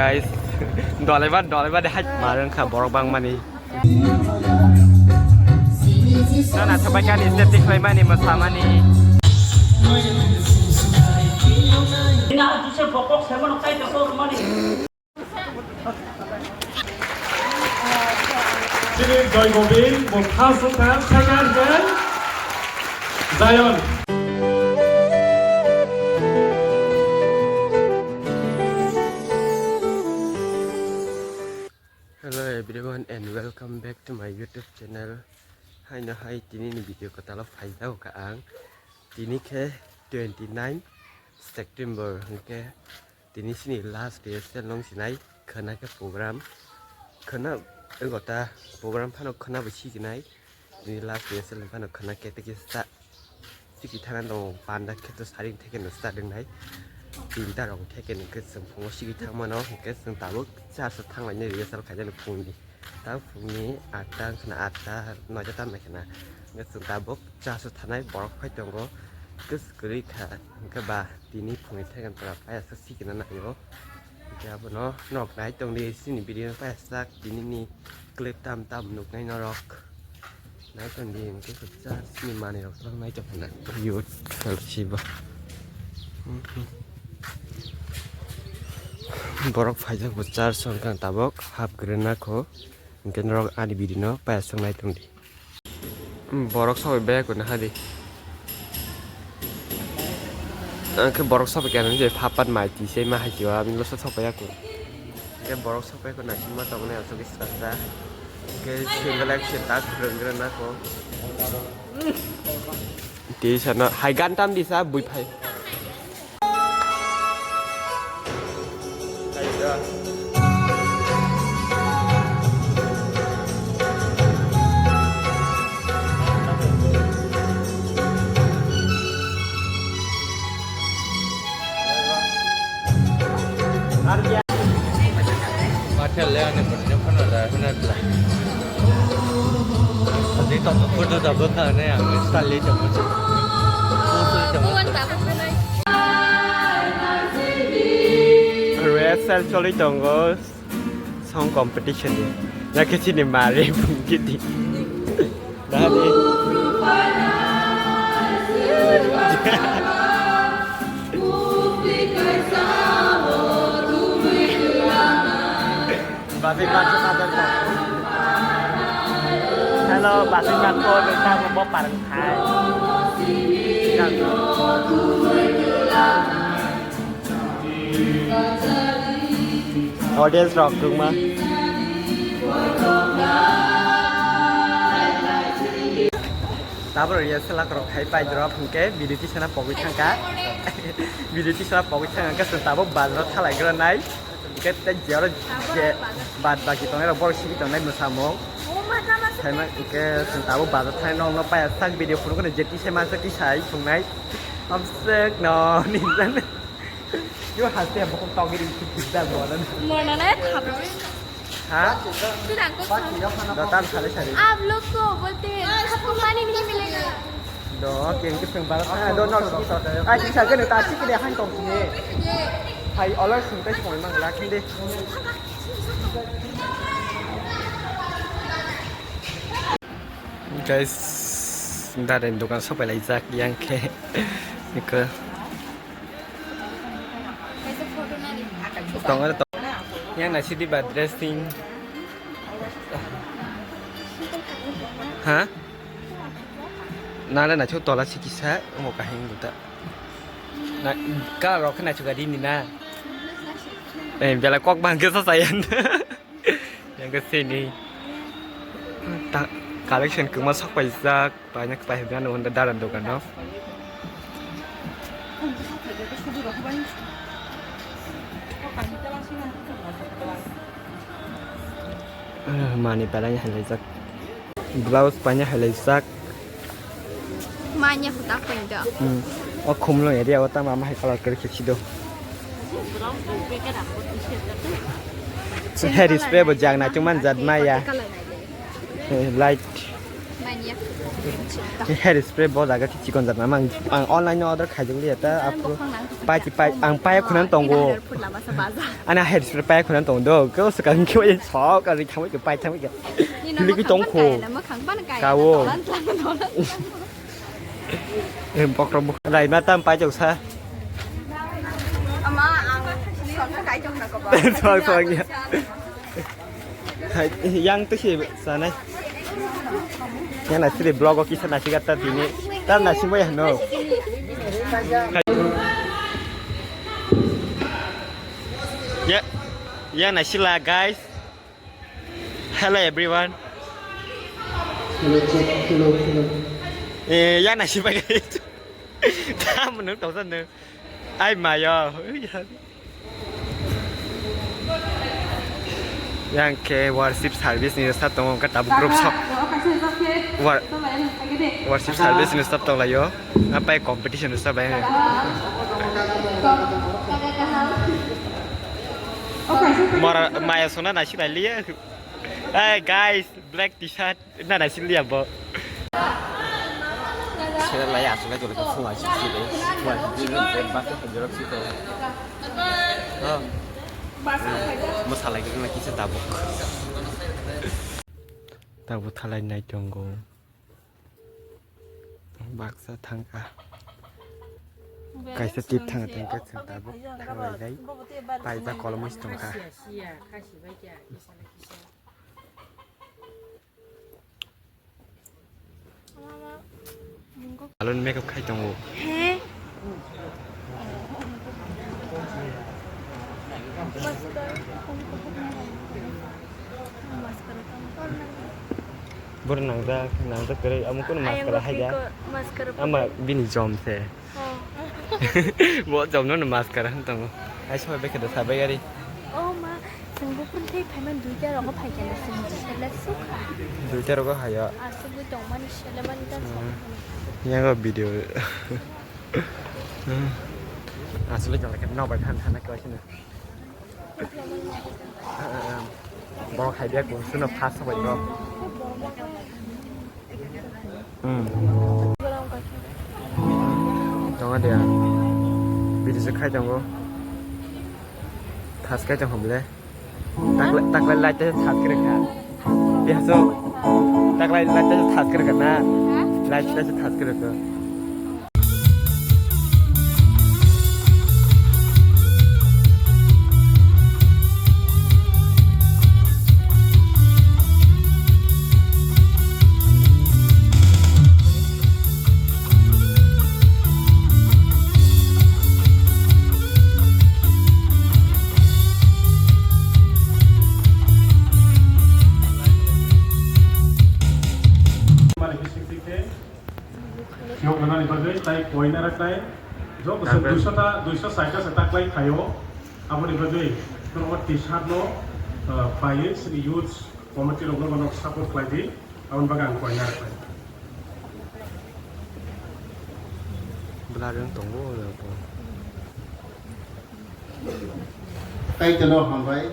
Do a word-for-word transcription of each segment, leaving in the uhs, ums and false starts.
Guys, dolaiba dolaiba de hai marang kha borok bangmani. Nana sabai kani step tik khlaimani mosamani. Chini Joy Govind, bo first wngkha, second khe Zion. Hello everyone and welcome back to my YouTube channel. Haino hai tini ni video kwtal o phai jago kha ang. Tini khe twenty nine September hwnkhe tini chini last rehearsal nung sinai khwna khe program. Khwna ego ta program phano khwna bo sikinai. Tini last rehearsal phano khwna khe tei kisa chiki thana tongo panda khe to saring theke no start wngnai. Tinta rok theke no khe chwng phungo sigi thangmano hwnkhe chwng tabuk charsa thanglainai rehearsal khainani phungni. Tabuk phungni atta wngkhana atta noita tamni khana hwnkhe chwng tabuk charsa thanai borok phai tongo. Kwswk kwrwi kha hwnkhe ba tini phungni theke no pura paiyasa sikina nai o. Hwnkhe abono nok nai tongdi chini video no paiyasa tini ni clip tam tam nuknai norok. Nai tongdi hwnkhe kwchar chini manwi rok twlang nai tongkha na youth fellowship o. Borok phaijak bo church o hwnkhe ang tabuk hap kwrwi nakho hwnkhe norok ani video no paiyasa nai tongdi. Borok sobai bag no hadi. Ang khe borok sobai khe nang je phapat mai twi se ma hai twi o aboni bwsa sobai ya khe. Hwnkhe borok sobai khe naisingma tongnai aswk khe swkaksa. Hwnkhe single action tak kwrwng kwrwng nako. Twi sana hai gan tam di sa bui phai. Mathel le ani pun jam khana da huna bla. Di tok photo da bwkha ne ang style le jam. Bukan tak apa. Rehearsal choli tongo song competition ni. Nakhe chini mare bungkiti. Dadi. Basi basi sadar. Hello, basi basi ko kita mau parang hai. Audience rok tungma. Tabro ya selak rok hai pai drop hingke video tisana pogwi thangka. Video tisana pogwi thangka se tabo bazar thalai gra nai. Hingke te jero je bad baki tongnai rok borok sigi tongnai mwsamung. Saima hingke se tabo bazar thai nong no paya sak video phuru kono je tisai mansa tisai thungnai. Amsek no ninjan. Yo haste bokong togiri kita bolan. Morna na thabro. Ha? Tirang ko. Dotan sale sale. Aap log ko bolte hai, aapko paani nahi milega. Do keng ke seng barat. Ah, do no. Ai, sisa ke ta chik de han tong ne. Hai, olar sung tai song mang la khinde. Guys, daren dokan sopai lai jak yang ke. Iko. Tong ada tong. Yang nasi di ba dressing. Ha? Nala nacho tola sikisa mo kahing buta. Na ka rok na chuga di ni na. Eh, bela kok bang ke sa sayan. Yang ke sini. Ta collection kuma sok pai jak. Paina khe paihai bwrano hwnda daran dogan no. Ah, mani paina hai laijak. Blouse paina hai laijak. Manya khuta painda. Hmm. O khumlo area o tamo ama hai color kwrwi khe sido. Hair spray bo jang naitok man jat maya. Eh, light. Hair spray bo jaga thik chikon jat mang. Ang online no order khaijak liya ta apu. Pai ti pai ang pai khunan tongo. Ana hair spray pai khunan tong do. Ko swkang khe sok ka ri khamai pai thamai ka. Liki tong kho. Kawo. Bokrok bokrok lai ma tam pai jok sa. Ama ang songkha kai jok na ko ba. Song song ya. Hai, yang tu si sana. Yang nasi di blog o kisa nasi kata tini. Tam nasi mo ya no. Ya, yang nasi lah guys. Hello everyone. Hello, check. Hello, hello. Eh, yang nasi pakai itu. Tam menung tau sana. Ai mayo. Yang ke worship service ni start tongo ka tabuk group sok. Wor-, worship service ni start tong layo. Apai competition start layo. Mora maya sona nasi lai liya. Hey guys, black t-shirt. Na na sili abo. Sila lai asuk lai jolai phung ai sik sik. Phung ai sik sik. Bak ke jorok sik. Oh. Masalai ke na kisa tabuk. Tabuk thalai nai tongo. Baksa thangka. Kaisa tip thang thangka tabuk thalai nai. Paisa kolom is tongka. Alon makeup khai tongo. He? Boro nangjak, nangjak kwrwi, amo kunu mascara haida. Mascara. Ama bini jom se. Oh. Bo jom no mascara han tongo. Ai sobai bekhe do sabai gari. Oh ma. Chwng buphuru tei phaimani duita rogo phaikha na chwng sele sukha. Duita rogo hayo. Asugwi tongmani sele mani ta. Hmm. Yago video. Hmm. Asugwi tongla khe nobai than thana khe waisino. Borok hai biya kung suno first sabai bro. Hmm. Tongo dia. Bini se khai tongo. Thas khai tongo bole. Taklai, taklai light tesa thas khe rwkha. Bihaso. Taklai light tesa thas khe rwkha na. Light tesa thas khe rwkha. Mani bising sing khe, siyok nani bagwi tai koina raknai. Joto se duiso ta, duiso saita se taklai thaio. Aboni bagwi norok t-shirt no, ah, paiwi sini youth committee rok no support khlai di. Aboni bagwi ang koina raknai. Bwlarang tongo, tai tono hambai.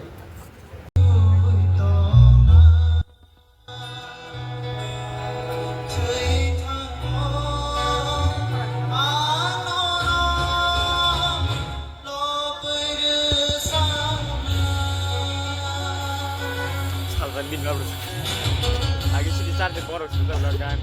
Salman bin Babrus. Agi sini charge borok sudah lagan.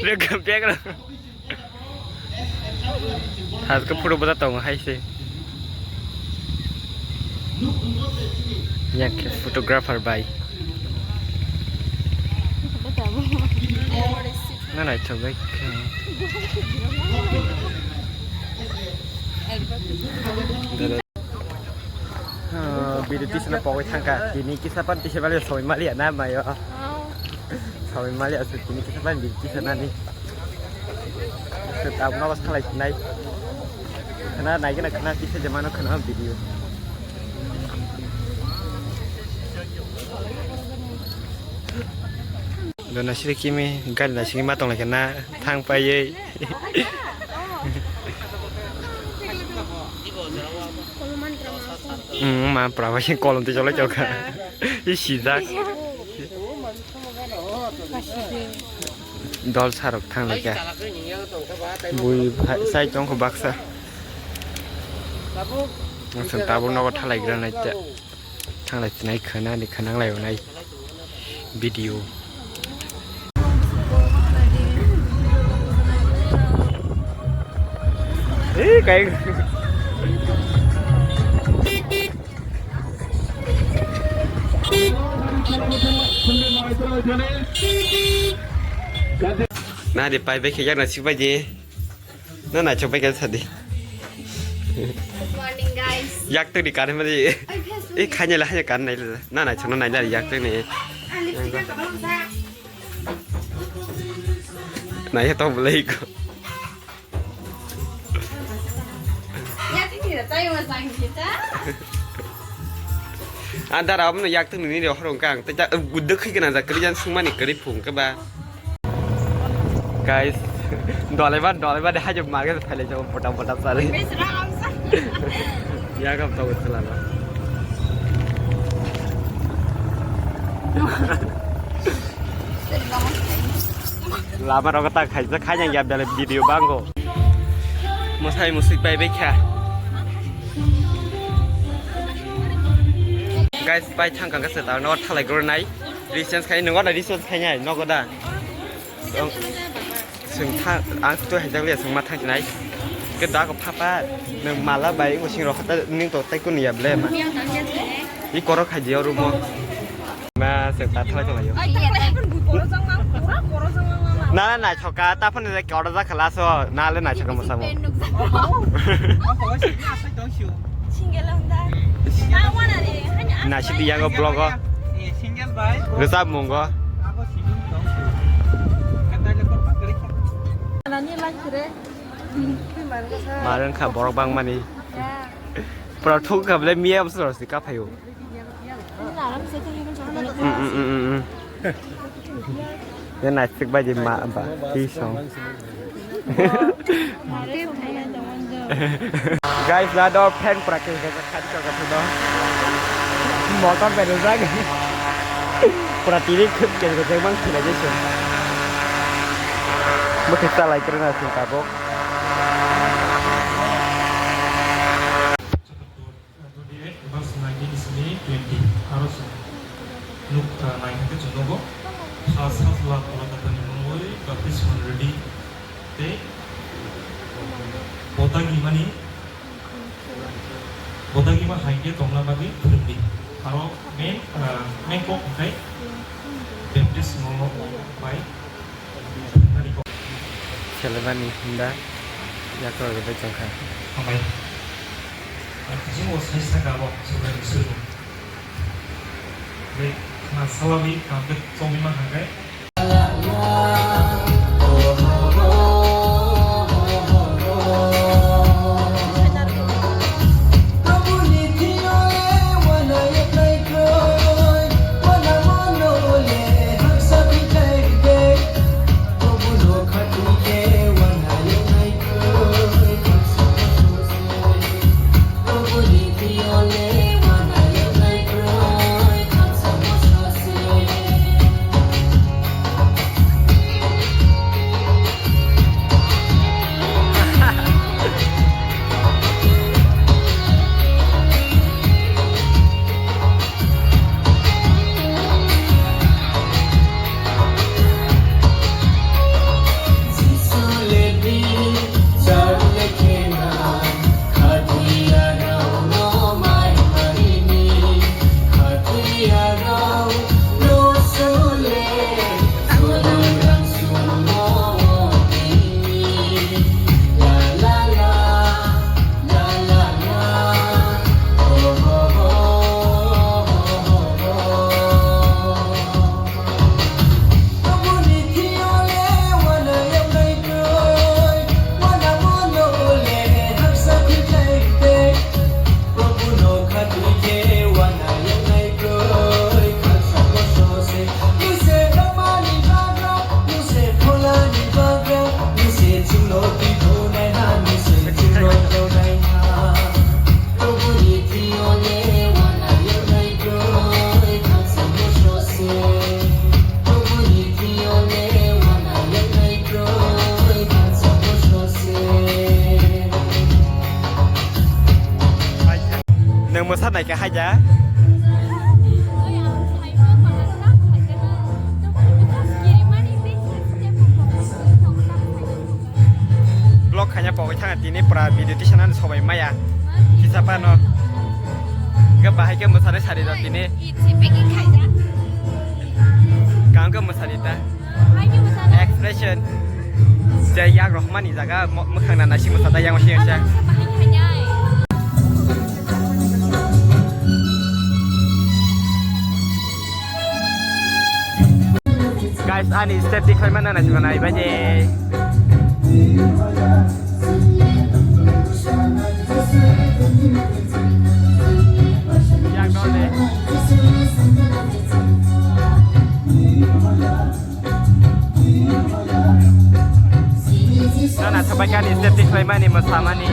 Bek, bek. Hal ke photo boda tongo hai se. Yang ke photographer bai. Na naithok bai. Ah, video tisana pogwi thangkha. Tini kisa pan tisa bali soi mali na mayo. Soi mali asu tini kisa pan video tisana ni. Tabuk nogo salai sinai. Khana naigena khana tisa jemano khana video. Dona siri kimi gari na sigi matong lagi na thang payai. Hmm, ma pra ba kolom te cholo choka. Isi jak. Dol sarok thang lagi. Bui sai tongkho baksa. Ang tabuk nogo thalai gra nai ta. Thanglai chinai khana ni khana lai onai video. Eh, kai. Na de pai bai khejak na sik bai de. Na naithok bai khe sadi. Good morning, guys. Yak twi ni kan mali. Ai, Facebook. Eh, khanya la hanya kan nai la. Na naithok na nai la yak twi ni. Ah, lipstick na kabang sa. Na ya to bolai ko. Yak twi ni ra tayo ma sang kita. Andar am no yak twi ni ro horong kang. Ta gudde khi kana da kri jan sungmani kri phung ke ba. Guys, dolai ba, dolai ba, de hajo market phaile jo pota pota sari. Bes ram sa. Ya kam to sala ba. Lama rogo ta khaisa khanya ya bele video bango. Mosai musik pai bekha. Guys, pai thang kang kasa ta no thalai gor nai. Recharge khai nungo da recharge khai nai nogo da. Ang, sing tha-, ang tu hai jak liya sing ma thang nai. Ke da ko pha pa, nung mala bai, nung sing rok hata, nung to tai kun ya ble ma. I koro khai dia rumo. Ma, sing ta thalai thalai yo. Na, na, choka, ta phone de koro da khala so, na le na choka mo samo. Na si di yago vlog o. Rwchap mungo. Marwng kha borok bangmani. Pura thuk kha bole miya bwswk rok si kaphaio. Mm, mm, mm, mm, mm. Ye naisik bai di ma ba ti song. Guys, da do fan pura ke ke khat ka ka do. Motor bai rwjak. Pura tiri khut ke ke mang thila je song. Mo ke salai kre na sing tabok. Twenty-eight, verse nineteen simi twenty. Aro chwng nuk, ah, nai hwnkhe chwng nugo. Sa sajla Kolakatani mungwi baptisma rwdi tei bodagimani, bodagima hai khe tongna bagwi phrwngdi. Aro main, ah, main kok hwnkhe baptisma bai Selemani hinda yakrok rwbai tongkha. Hambai. Ang khe o sai saka bo Subraiyung Iswrno. Be khna salawi kaham khe chongwi mankha khe. Nwng mwsa naikha haida? Vlog khaina pogwi thangna tini pura video tisanani sobai maya. Kisa phano. Ga bahai khe mwsani sari da tini. Kang khe mwsani ta. Expression. Je yak rohmani jaga mo-, mwkhang na naising mwsa ta yang sing sa. Guys, ani step di khlaima na naising nai baje. Yang dole. Nana sabaikani step di khlaimani mwsamani.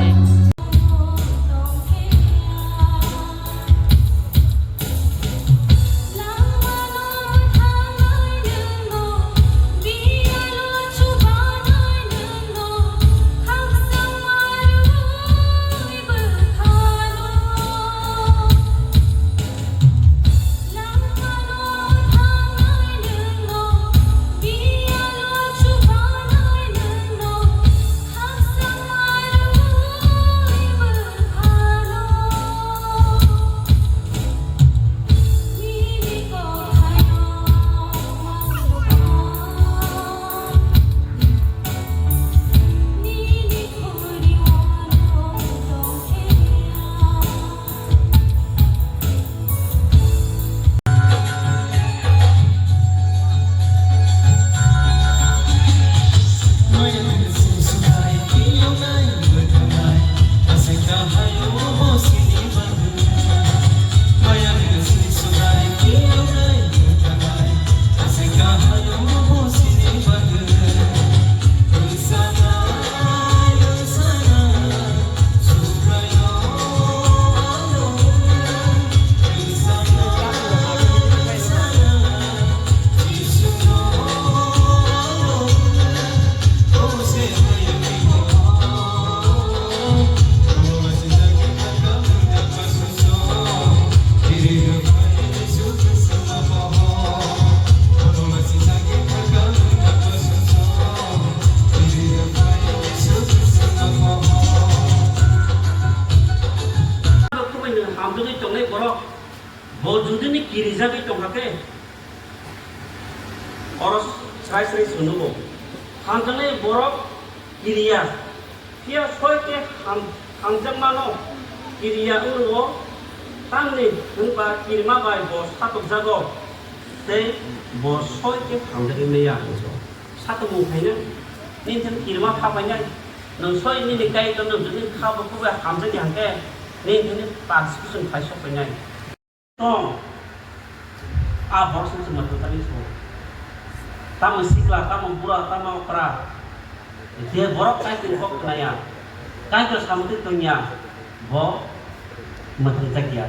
Hamjagwi tongnai borok, bo judini kirijagwi tongkha khe, oro srai srai swngo. Hamjaknai borok kiriya, phiya soi khe ham-, hamjakmano kiriya wngwi tamni hwnba kirima bai bo satokjago, tei bo soi khe hamjagwi maya hwnwi satok. Satokmung khaina nini thani kirima kha painai, nwng soi nini Kaitor nwng judini kha bo kubai hamjakya hwnkhe nini thani persecution khai sok painai. Tong, a borok se chwngno thwngthani song. Tamo sikla, tamo bura, tamo okra. Je borok Kaitor kok khnaya, Kaitor samung twi tongya, bo mwthangjakya.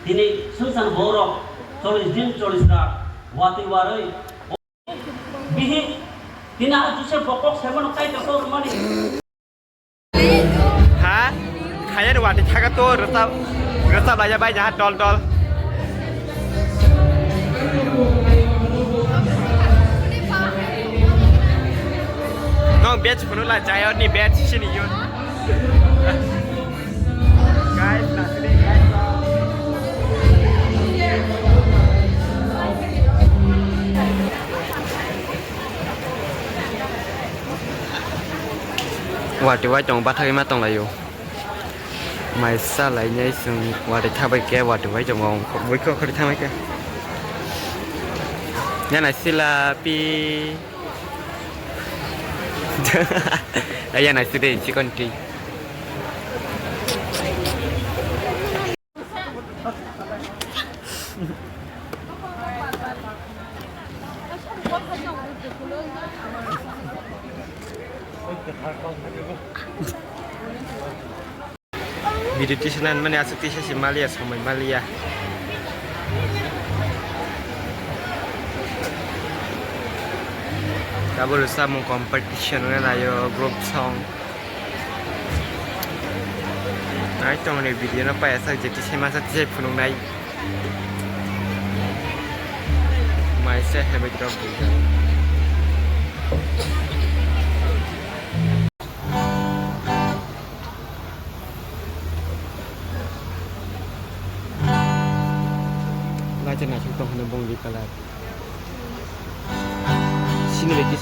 Tini swngchan borok chollish din, chollish rat watwi warwi. Bihik, tini a Joseph bo kok saimano Kaitor kok rwmani. Ha? Khayani wati thaga to rwchap, rwchap laija bai jaha dol dol. Nong batch phunu la Jayoni batch sini yun. Guys, nasini guys. Watwi wai tongo, bathagwi ma tonglaio. Mai salainai chwng watwi thabai khe, watwi wai tongo, bui khe khori thangnai khe. Yana sila pi. Yana sila chikon ti. Video tisana mani aswk tisa si maliya, somoi maliya. Tabuk samung competition wngna laio, group song. Ai tongni video no paya sak je tisai masa tisai phunuknai. Mai se hebai drop di. Nacha nacha tong hwnwi bongni colour. Sini bai kisa.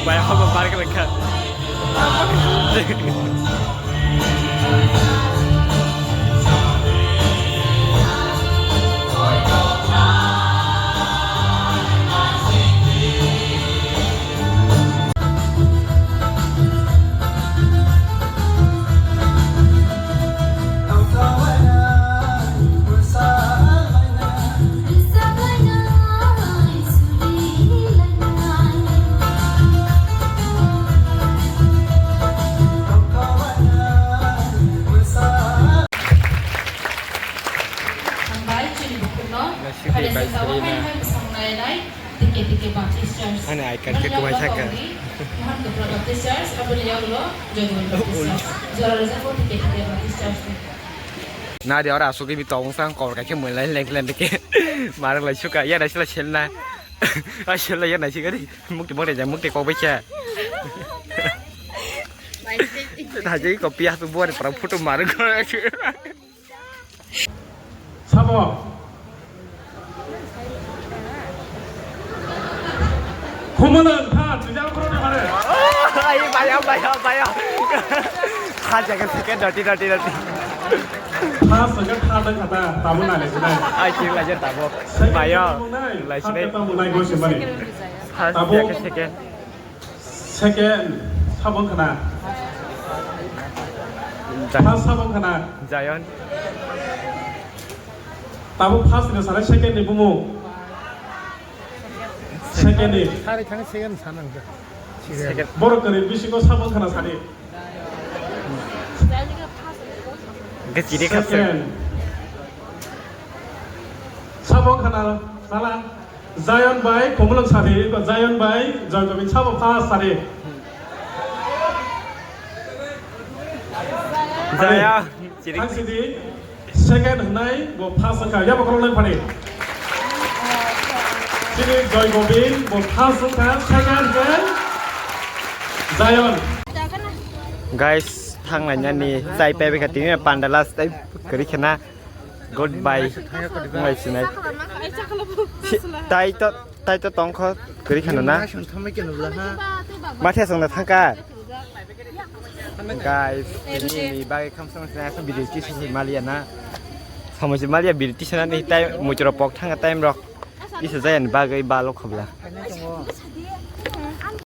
Bai haba bar ka lekha. Hambai chini bukhukno. Naisingdi bai sirina. Phai hai bwsang nai nai, T K T K Baptist Church. Ani icon khe kwmai saka. Mohan Kopra Baptist Church, aboni yagulo Jagabani Baptist Church. Jora rwjakgo T K T K Baptist Church ni. Nadi ora asugwi bi tong sang kor khe mwlai leng leng dike. Marwk lai suka ya naisila selna. Ai selna ya naisingari. Mukti mukti jang mukti kok bai khe. Thajai ko piya tu bor pra photo mar ko. Sabo. Khumana tha tijal khoro ni hare. Ai baya baya baya. Tha jaga theke doti doti doti. Tha sanga tha da khata tabu na le sinai. Ai chi la je tabo. Bayo. Lai sinai. Tabu nai go simani. Tha jaga theke. Second, sabo khna. First sabo khna. Zion. Tabo first ni sare second ni bumu. Second ni. Thari thani second sanang. Second. Borok kwrwi bisingo sabo khna sadi. Second. Sabo khna sala. Zion bai Khumulwng sari, Zion bai Joy Gobind sabo first sari. Zion, chiri. Ang sidi second hwnai bo first wngkha, yabo khoroknwi phani. Chini Joy Gobind bo first wngkha, second hwnkhe Zion. Guys, thanglainani chai paibaikha tini panda last time kwrwi khena. Goodbye. Wngbai sinai. Si-, tai to, tai to tongkho kwrwi kheno na. Mathe songna thangka. Guys, tini ni bagwi khamsang sinai asam video kisi maliya na. Samoi si maliya video tisana ni time muchro pok thanga time rok. Isa jaya ni bagwi balo khobla.